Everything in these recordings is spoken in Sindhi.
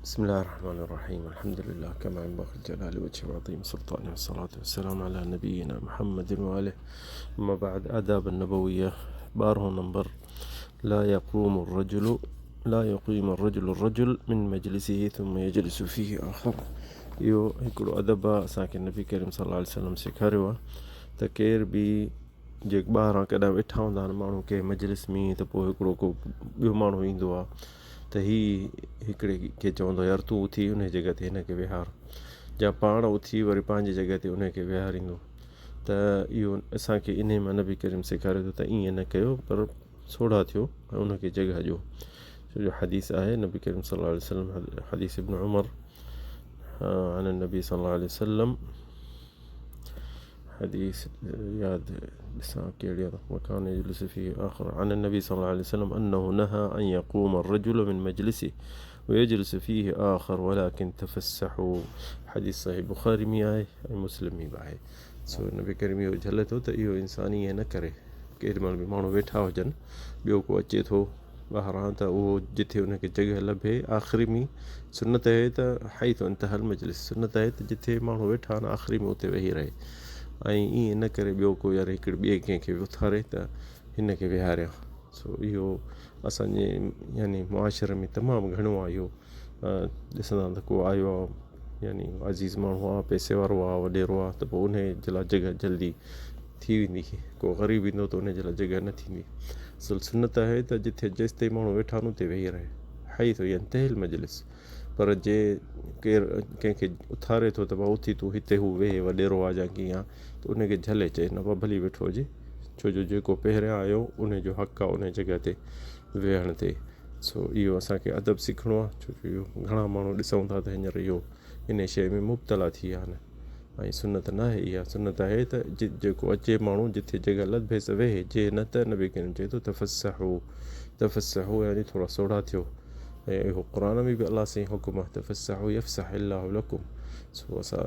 بسم الله الرحمن الرحيم الحمد لله كما ينبغي لجلال وجهه وعظيم سلطانه والصلاة والسلام على نبينا محمد وآله أما بعد آداب النبوية ٻارهون نمبر لا يقوم الرجل لا يقيم الرجل الرجل من مجلسه ثم يجلس فيه آخر اهو هڪڙو ادب آهي اسان کي نبي ڪريم صلي الله عليه وسلم سيکاريو آهي ته ڪير به جي ٻاهران ڪڏهن ويٺا هوندا آهن ماڻهو ڪنهن مجلس ۾ ته پوء هڪڙو ڪو ٻيو ماڻهو ايندو آهي ته هي هڪڙي کي چوندو يار تون اٿي ان جڳهه تي هن کي ويهار يا پاڻ اٿي وري پنهنجي جڳهه تي ان کي ويهاريندو ته اهو اسانکي انهي مان نبي ڪريم سيکاريو ٿو ته ائين نه ڪيو پر سوڙها ٿيو ۽ ان کي جڳهه ڏيو ڇو جو حديث آهي نبي ڪريم صلي الله عليه وسلم حديث ابن عمر عن النبي صلى الله عليه وسلم حديث ياد ڏسان ڪهڙي آهي وڪان يجلس فيه آخر عن النبي صلى الله عليه وسلم انه نهى ان يقوم الرجل من مجلسه ويجلس فيه آخر ولكن تفسحوا حديث صحيح بخاري ۾ آهي ۽ مسلم ۾ به آهي سو نبي ڪريم اهو جهلي ٿو ته اهو انسان ائين نه ڪري ڪيڏي مهل به ماڻهو ويٺا هجن ٻيو ڪو اچي ٿو ٻاهران ته اهو جتي ان کي جڳهه لڀي آخري ۾ سنت اهي ته حيث انتهى المجلس سنت اهي ته جتي ماڻهو ويٺا آهن آخري ۾ اتي ويهي رهي ۽ ائين نه ڪري ٻيو ڪو يار هڪڙي ٻئي ڪنهن کي به اٿاري ته هن کي ويهاريان سو اهو اسانجي يعني معاشري ۾ تمام گهڻو آهي اهو ڏسندا ته ڪو آيو آهي يعني عزيز ماڻهو آهي پئسي وارو آهي وڏيرو آهي ته پوء ان جي لاء جڳهه جلدي ٿي ويندي ڪو غريب ايندو ته ان جي لاء جڳهه نه ٿيندي اصل سنت آهي ته جتي جيستائين ماڻهو ويٺا آهن اتي ويهي رهي حيث ينتهي المجلس پر جي ڪير ڪنهن کي اٿاري ٿو ته ڀاء اٿي تون هتي هو ويهي وڏيرو آهي يا ڪيئن آهي ته ان کي جهلي چئي نه ڀاء ڀلي ويٺو هجي ڇو جو جيڪو پهريان آيو ان جو حق آهي ان جڳهه تي ويهڻ تي سو اهو اسان کي ادب سکڻو آهي ڇو جو اهو گهڻا ماڻهو ڏسون ٿا ته هينئر اهو ان شيء ۾ مبتلا ٿي ويا آهن ۽ سنت نه آهي اها سنت آهي ته جيڪو اچي ماڻهو جتي جڳهه لڀيس ويهي جي نه ته نبي ڪريم چئي ٿو تفسحو تفسحو يعني ٿورا سوڙها ٿيو ۽ اهو قرآن ۾ به الله سائين حڪم آهي تفسحو يفسح الله لڪم سو اسان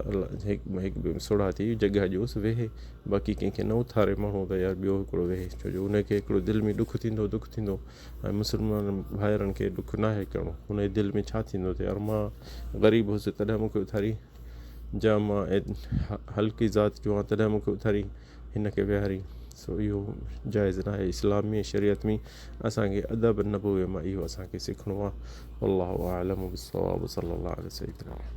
هڪ هڪ ٻئي ۾ سوڙها ٿي جڳهه ڏيوس ويهي باقي ڪنهن کي نه اٿاري ماڻهو ته يار ٻيو هڪڙو ويهي ڇو جو ان کي هڪڙو دل ۾ ڏک ٿيندو دک ٿيندو ۽ مسلمان ڀائرن کي ڏک ناهي ڪرڻو هن جي دل ۾ ڇا ٿيندو ته يار مان غريب هوس تڏهن مون کي اٿاري جا مان هلڪي ذات جو آهيان تڏهن مون کي اٿاري هن کي ويهاري سو اهو جائز ناهي اسلام ۾ شريعت ۾ اسان کي ادب نبوي مان اهو اسان کي سکڻو آهي والله اعلم بالصواب صلي الله عليه سيدنا محمد.